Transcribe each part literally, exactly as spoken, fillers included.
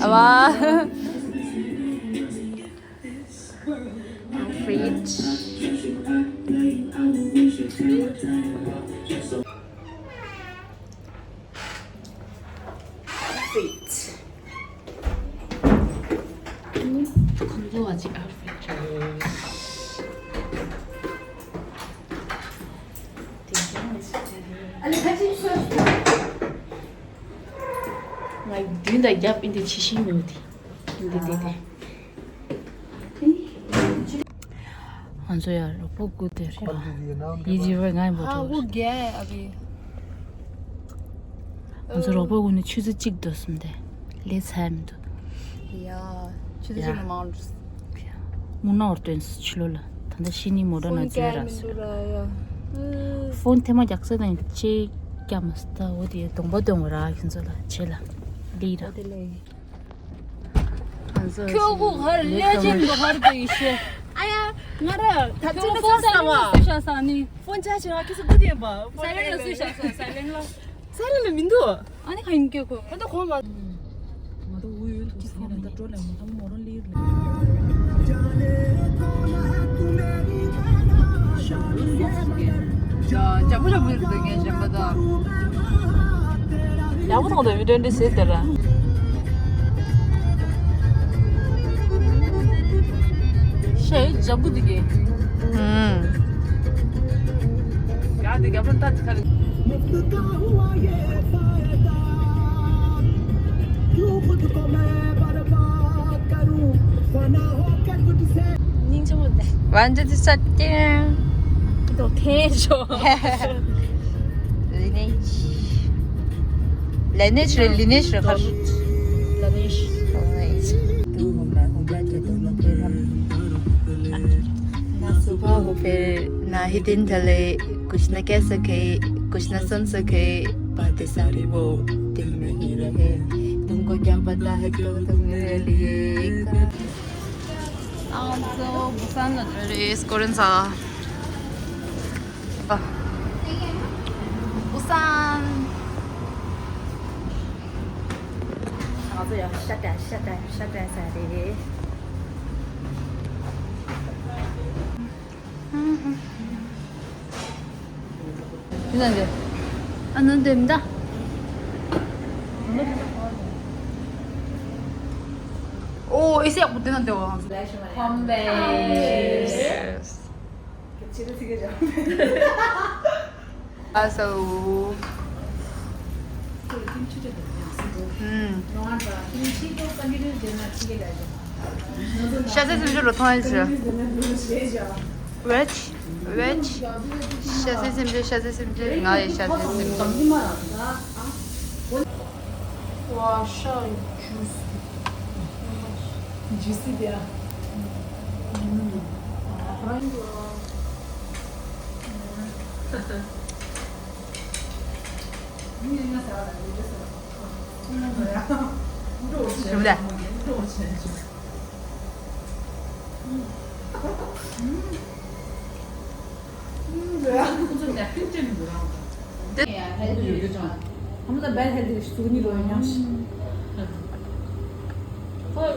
ཨ་བ། Outfit. Outfit. ཁོང་ཚོ་བ་ཅིག་outfit. ང་མདུན་དང་རྒྱབ་ཨིན་དེ་ཕྱི་བཞིན་མེད་དེ། ཨིན་དེ་དེ་དེ། ང་ཚོ་ཡར་རོགས་པོ་སྐུ་དེར་ཡ། ཡི་ཇི་བའི་ངའི་འབོ་ཧ་ཧུ་ཏོ། གེ་ཨ་བི། ང་ཚོ་རོགས་པོ་སྐུ་ནི་ཆུ་ཚོད་གཅིག་འདུག་སོང་དེ། ལས་ཚར་མི་འདུག་ཡ། ཆུ་ཚོད་གཅིག་ལ་མང་འགྲོ། མུ་ན་བར་དོན་སུ་ཆུ་ལོ་ལ། ད་ལྟ་ཤི་ནི་མོ་ཊ་ན་ཕོན་འཛུལ་ར་རྒྱག་མི་སོང་། འདུག་ར་ཡ། ཕོན་ཐེངས་མ་རྒྱག་ས་དང་ཅེ་རྒྱག་མ་སོང་། ད་འོ་དེ་གདོང་པ་གདོང་བ་ར་ཁྱོད་ཚོ་ལ་ཆེ་ལ། ལི་ར། འོ་དེ་ལས། ཁྱོད་གུ་ཧར་ལེ་ཅན་གུ་ཧར་དུ་ཡི་ཤེ། ཨ་ཡ། ང་ར་ད་ཁྱོད་ཚོད་ཕོན་ས་ས་ལེ་ལ་ས་བ། སུ་ཤ་ས་ནི། ཕོན་ཆ་ཆེ་བ་ཁྱེད་ཚོ་གུ་དེ་བ། ས་ལེ་ལ་སུ་ཤ་ས་ས་ལེ་ལ། ས་ལེ་ལ་མི་འདུག་ཨ་ནི་ཁ་ཡིན་སྐྱོ་གོ། ད་ད་ཁོང་མ། ང་ད་འུ་ཡོད་དུ་སེ་ན་ད་ཀྲོ་ལ་མ་ཐམ་མོ་རོ་ལི་རེད། ཇ་ཇ་བུ་ཇ་བུ་རེད་ངས་ཇ་བུ་ད། ཡག་པོ་མཐོང་དང་བི་ཌིའོ་འདི་ཟེར་དེ་ར། ཤེས་ཇ་བུ་འདི་གི། ཧུམ། ཡ་འདི་རྒྱབ་ལོན་ད་འདི་ཁ་ལི། སྙིང་རྗེ་མོ་འདི། ཝན་ཅི་ཅི་ཅ་ཀེ། དོ་ཐེ་ཤོ། ལེ་ནེ་ཤི། ལེ་ནེ་ཤི་རེད། ལི་ནེ་ཤི་རེད་ཁར། ལེ་ནེ་ཤི། ན་སུ་བ་ཧོ་པེ་ན་ཧི་ཏིན་ཐ་ལེ་ཀུཤ་ན་ཀེ་ས་ཁེ་ཀུཤ་ན་སན་ས་ཁེ་པ་ཏེ་ས་རི་བོ་ཏེ་མེ་ཧི་རེ་ཧེ་ཏུང་ཀོ་ཀྱང་པ་ད་ཧེ་ཏོ་ཏུང་ནེ་ལི་ཡེ་ཀ། ང་ཚོ་བུ་སན་ལ་འགྲོ་རེད། སྐོར་རན་ཚ། བུ་སན། ང་ཚོ་ཡང་ཤ་ཏན་ཤ་ཏན་ཤ་ཏན་ཟ་རེད། འདི་ན་འདི། ཨ་ནུ་འདི་མི་ད། ཨོ་ཨེ་སི་ཡག་པོ་འདི་ན་འདི་བ། ཁོམ་པས། ཨ་སོ། ཨུམ། ཤ་ཚའི་སེམས་ཤུགས་རུ་མཐོང་ཡ་ཞུ། ཝེཇ། ཝེཇ། ཤ་ཚའི་སེམས་ཤུགས། ཤ་ཚའི་སེམས་ཤུགས། ང་ཡི་ཤ་ཚའི་སེམས་ཤུགས། ཝ་ཤ་ཇུ་སི། ཇུ་སི་དེ་ཨ།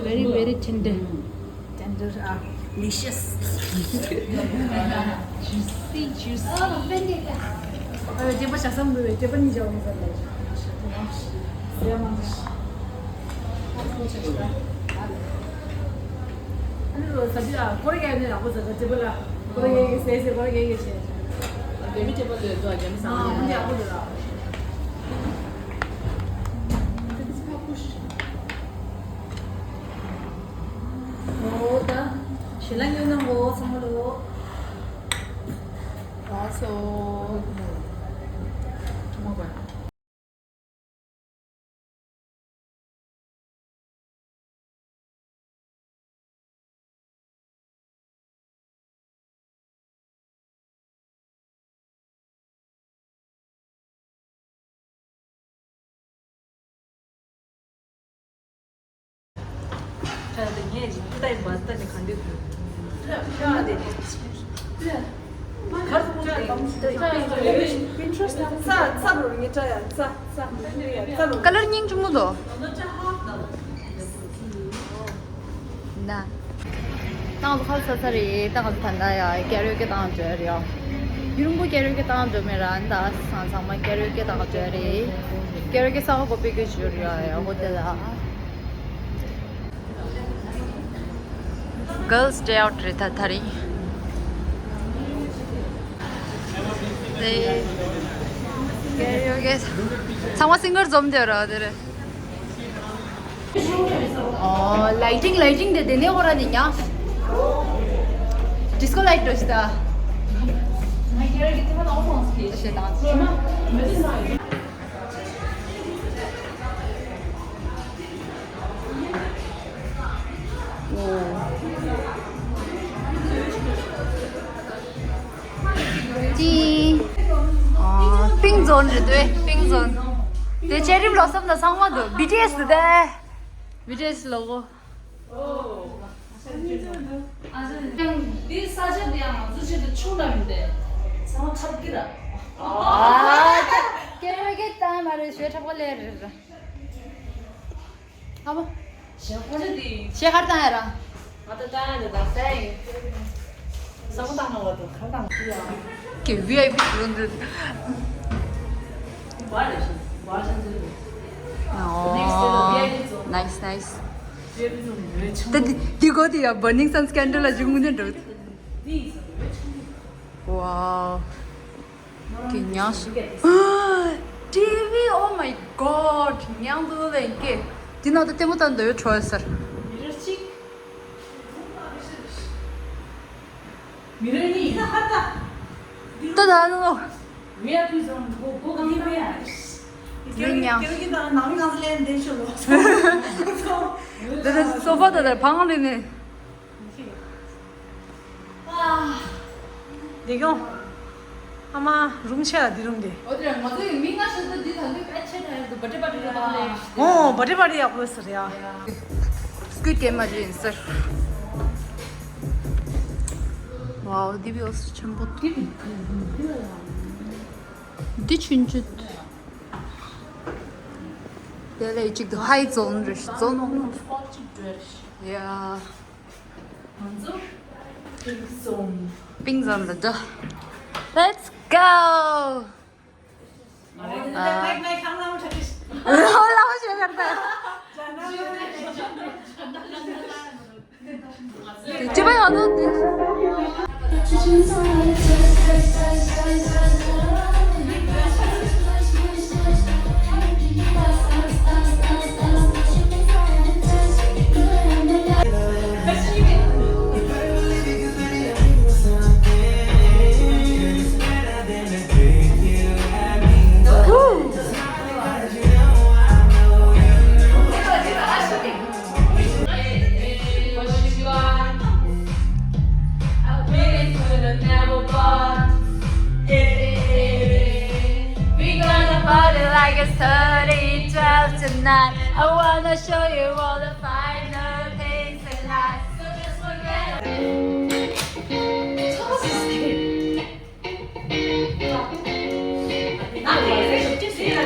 Very, very tender. Tender, ah, delicious. Juicy, juicy. ཨ་ལས་སྐྱེས་པ་ཞག་བསམ་འདུག་པས་སྐྱེས་པ་གཉིས་བྱ་བ་མི་ཟ་ལ། ཟས་མང་ཆེ། ཨ་ནི་ལོ་ཟ་དུས་ཨ་ཀོ་རེ་ཡ་ནས་ཡག་པོ་ཟ་ད་སྐྱེས་པ་ལ་ཀོ་རེ་ཡ་གི་ཟས་ཟས་ཀོ་རེ་ཡ་གི་བྱས། རྒྱ་མི་སྐྱེས་པ་ལོས་འདུག་རྒྱ་མི་ཟ་ཨ་ནི་ཡག་པོ་འདུག་ལ། ཨོ་ད། ཞལ་ལག་ཉོ་གནང་གོ་ཚང་མ་ལོ། ལགས་སོ། Color སྙིང་རྗེ་མོ་འདུག་ན། ཏང་ཁ་ས་ས་རེད། ཏང་ད་ད་ཡ་ཀེ་རོ་ཀེ་ཏང་འཇོ་རེད་ཡ། ཡུན་པོ་ཀེ་རོ་ཀེ་ཏང་འཇོ་མེད་ར། ད་ཚང་ཚང་མ་ཀེ་རོ་ཀེ་ཏང་འཇོ་རེད། ཀེ་རོ་ཀེ་ས་གོ་པི་ཀེ་ཞུ་རེད་ཡ། ཧོ་ཏེལ་ལ། Girls' Day Out རེད་ད་ད་རིང་། དེ་ཀེ་རོ་ཀེ་ཚང་མ་སིང་གར་འཛོམས་དེ་ར་དེ་རེད། ཨོ། ལའི་ཊིང་ལའི་ཊིང་དེ་དེ་ནས་ཧོ་ར་ནི་ཉ། ཌིས་ཀོ་ལའིཊ་འགྲོ་ཤི་ད། ཤེ་དང་། ཨོ། ཅི། ཨ། པིང་ཛོན་རེད་དེ། པིང་ཛོན། དེ་ཅེ་རི་བྷ་ལོ་སམ་དང་ཚང་མ་འདུག་བི་ཊི་ཨེས་དེ། བི་ཊི་ཨེས་ལོ་གོ། འདི་ས་ཆ་འདི་ཡང་ང་ཚོ་ཆེད་དུ་ཆུང་ན་མིན་ཏེ། ཚང་མ་ཁབ་ཀི་ར། ཨ། ཀེ་ར་ཀེ་ཏང་མ་རེད། ཞོལ་ཁྲག་པོ་ལེ་རེད་ར། ཨ་མ། ཞལ་ཁ་ཆེ་དེ། ཞལ་ཁར་བཏང་ཡ་ར། ང་ད་བཏང་ཡ་ནི་ད་ཟས་ཡིན། ས་མོ་བཏང་ན་བ་དུ་ཁར་བཏང་ཐུ་ཡ། ཀེ་བི་ཨའི་པི་རུམ་རེད། བ་རེད་ཤི། བ་ཅན་ཟེར་རེད། ཨོ། ནེག་སི་ལ་བི་ཨའི་པི་ཛོན། ནའིས་ནའིས། བི་ཨའི་པི་ཛོན་རེད་ཆུང་། ད་འདི་འདི་གོ་དེ་ཡ་Burning Sun Scandal ལ་ཅིག་མུ་ནེ་འགྲོ། འདི་ཡིན་ས་རེད་ཆུང་། ཝའོ། ཀྱི་ཉག་ཤི། ཊི་ཝི། Oh my God. ཉག་འདུག་ལེན་ཀེ། དེ་ནང་དུ་ལྟད་མོ་ལྟ་འདོད་ཡོད་ཁྲོ་ཡ་སར། མི་རེར་གཅིག་མི་རེར་གཉིས། ཏ་ད་ལོ། ཝི་ཨའི་པི་ཛོན་གོ་གོ་ག་ནི་ཝི་ཨའི་པི། ཟིང་ཉག་ད་ད་སོ་ཕ་ད་ད་བང་ལེ་ནས། འདི་གོ། ཨ་མ་རུམ་ཆེ་ཨ་འདི་རུམ་དེ། འོ་དེ་ར་ང་ཚོ་ཡི་མི་ལྔ་ཤོད་ད་འདི་ད་འདི་ཨ་ཆེ་ད་ཡ་འདུག་བ་ཏི་བ་ཏི་ར་ད་ལེ། ཨོ་བ་ཏི་བ་ཏི་ཡག་པོ་ཟེར་ཡ། སྐུད་ཀྱི་མ་ཡིན་ཟེར། ཝའོ་འདི་བི་ཨོ་སི་ཆེན་པོ་འདི། འདི་ཆུན་ཆུན། དེ་ལས་གཅིག་ཏུ་ཧའི་ཛོན་རེད་ཛོན། ཡ། ང་ཚོ་པིང་ཛོན། པིང་ཛོན་ལ་འགྲོ། Let's go. ལ་བ་ཞེས་གར་ད། ཅི་བ་ཡོད་ནོ་དེ། We gonna party like it's thirteen twelve tonight. I wanna show you all the finer things in life. So just forget it.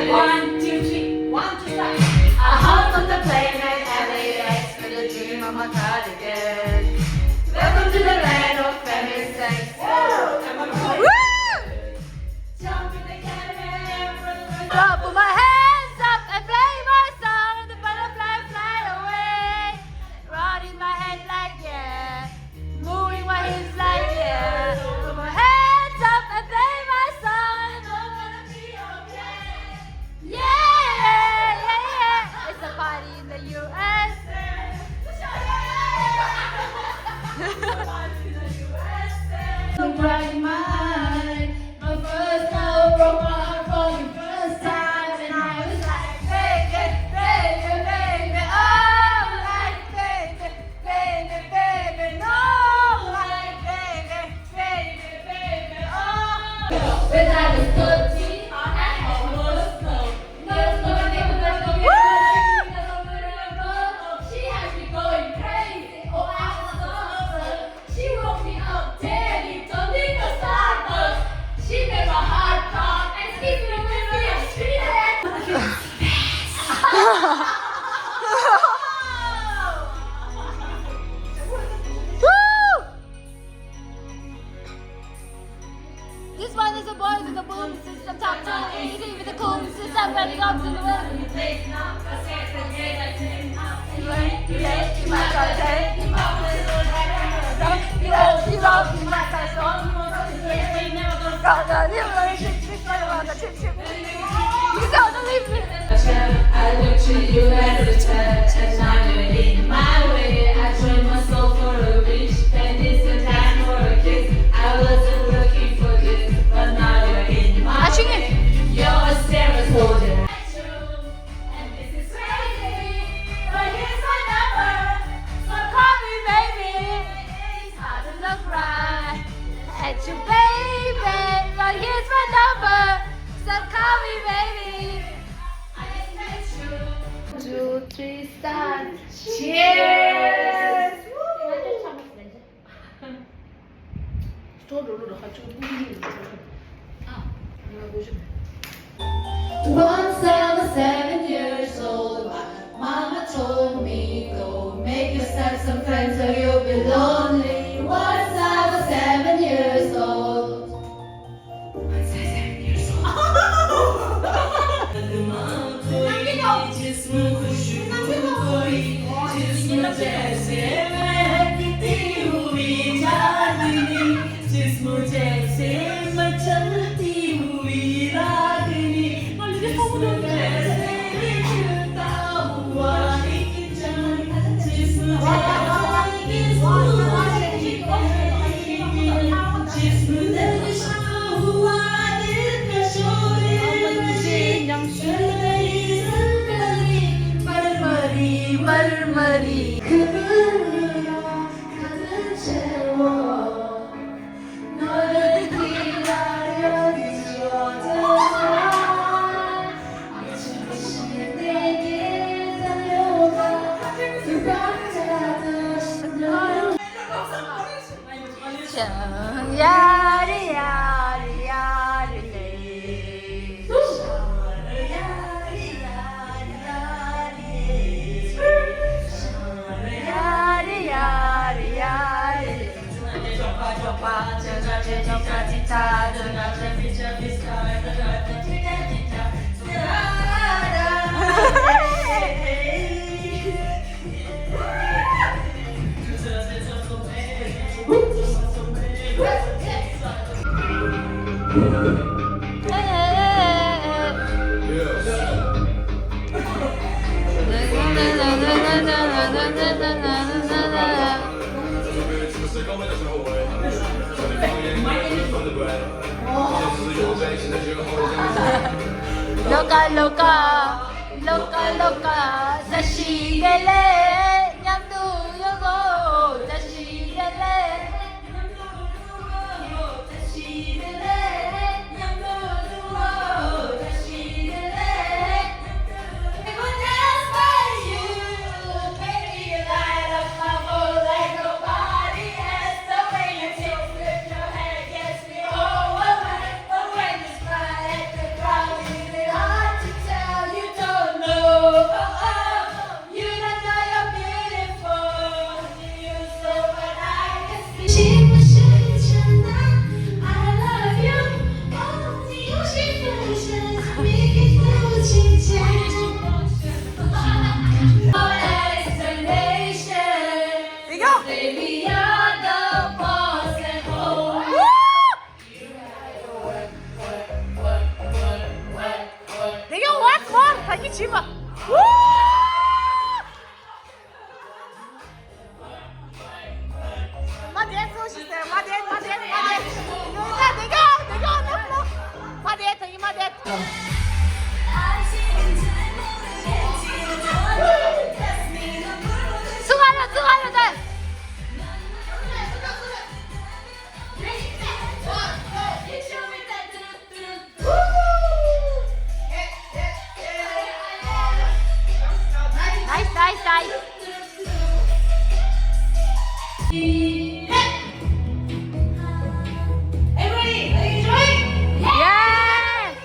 One, two, three, one, two, stop. I hop on the plane at L A X with a dream of my cardigan. Welcome to the land of family sex. Woo! Jump in the cabin. Put my hands up and play my song. The butterfly fly away. Rod in my head like yeah. Moving my hips like yeah. Put my hands up and play my song. It's all gonna be okay. Yeah, yeah, yeah, yeah. It's a party in the U S A. It's a party in the U S A. So bright in my eyes. My first love broke my heart for the first time. And I look to you as a touch, and now you're in my way. I trade my soul for a reach, and it's a dime for a kiss. I wasn't looking for this, but now you're in my way. You're a series holder. And this is crazy, but here's my number, so call me baby. It's hard to look right at you, baby, but here's my number, so call me baby. Two, three, start. Cheers! Once I was seven years old, mama told me, "Go make yourself some friends or you'll be lonely." Once I was seven years old. Loca, loca, loca, loca, བཀྲ་ཤིས་བདེ་ལེགས། མཉམ་དུ་ཡོད་དགོས། བཀྲ་ཤིས་བདེ་ལེགས། They can work more. Can you cheap? Woo! མ་བསྡད་སོང་ཞིག་ཟེར། མ་བསྡད། མ་བསྡད། མ་བསྡད། ཡོད་ད། བསྡད་ཀྱང་བསྡད་ཀྱང་ནམ་ལོ། མ་བསྡད། ད་ཡིན། མ་བསྡད། ཚུགས་ཁ་ལ། ཚུགས་ཁ་ལ་ད། Nice, nice, nice. Everybody, are you enjoying? Yes.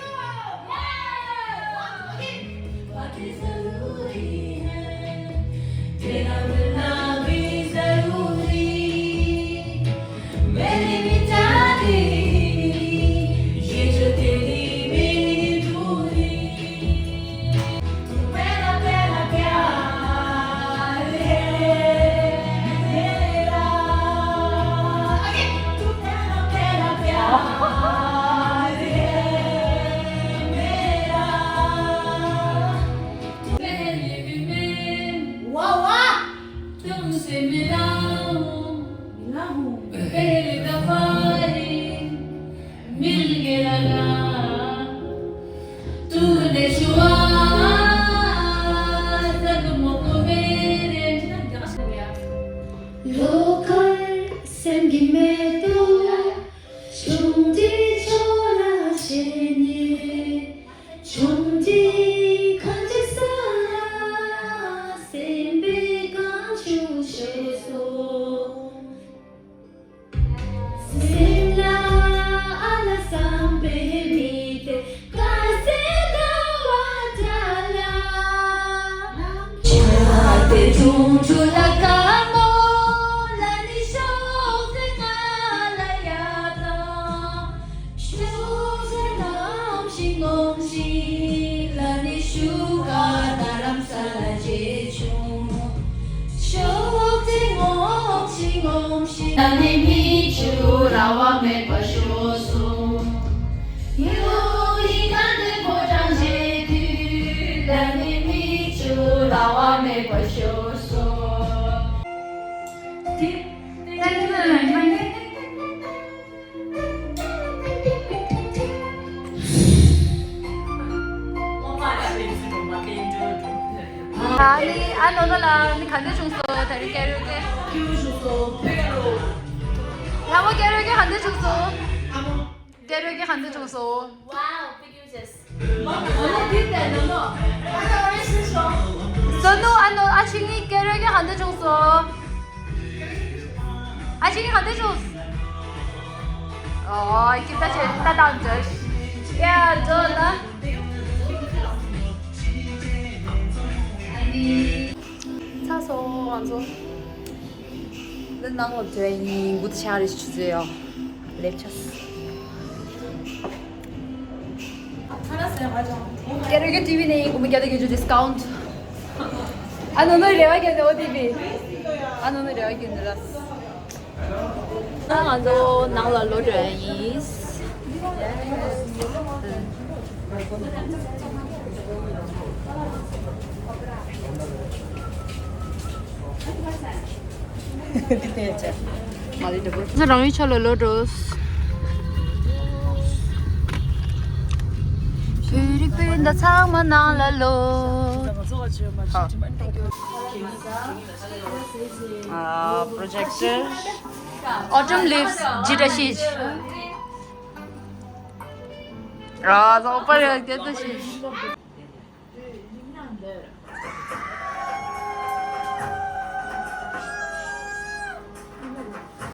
ཨ་ནི་ཨ་ནོ་ནོ་ལགས་ནི་ག་འདྲ་བྱུང་སོང་། ད་རེས་ཀེ་རོ་ཀེ། ལྷ་མོ་ཀེ་རོ་ཀེ་ག་འདྲ་བྱུང་སོང་། ཀེ་རོ་ཀེ་ག་འདྲ་བྱུང་སོང་། Wow, big uses. སོ་ནུ་ཨ་ནོ་ཨ་ཆི་ངི་ཀེ་རོ་ཀེ་ག་འདྲ་བྱུང་སོང་། ཨ་ཆི་ངི་ག་འདྲ་བྱུང་། ཨོ་ཁྱི་ད་ཆེ་ད་དང་འདྲ། ཡ་འགྲོ་ལ། ཚ་སོང་ང་ཚོ། འདི་ནང་ལ་འཛུལ་ཡིན། མགོ་ཏུ་ཆག་རེ་ཞིག་འཛུལ་ཡོང་། ལེབ་ཆ། ཀེ་རོ་ཀེ་ཊི་ཝི་ནས་ཡིན། དགོང་མོ་བརྒྱ་དང་བརྒྱད་ཅུ་ཌི་སི་ཀའུན་ཊི། ཨ་ནོ་ནོ་རེ་བ་རྒྱག་ནས་ཨོ་ཊི་ཝི། ཨ་ནོ་ནོ་རེ་བ་རྒྱག་ནས་ར། ད་ང་ཚོ་ནང་ལ་ལོག་འགྲོ་ཡ་ཡིན། ང་རང་ཡུལ་ཕྱོགས་ལ་ལོག་འགྲོ། བོད་རིགས་སྤུན་ཟླ་ཚང་མ་ནང་ལ་ལོག། ཨ། པྲོ་ཇེག་ཊར། Autumn Leaves ཇི་འདྲ་ཞིག་ཨ། ཟོག་པར་ཡང་སྐད་དུ་ཞིག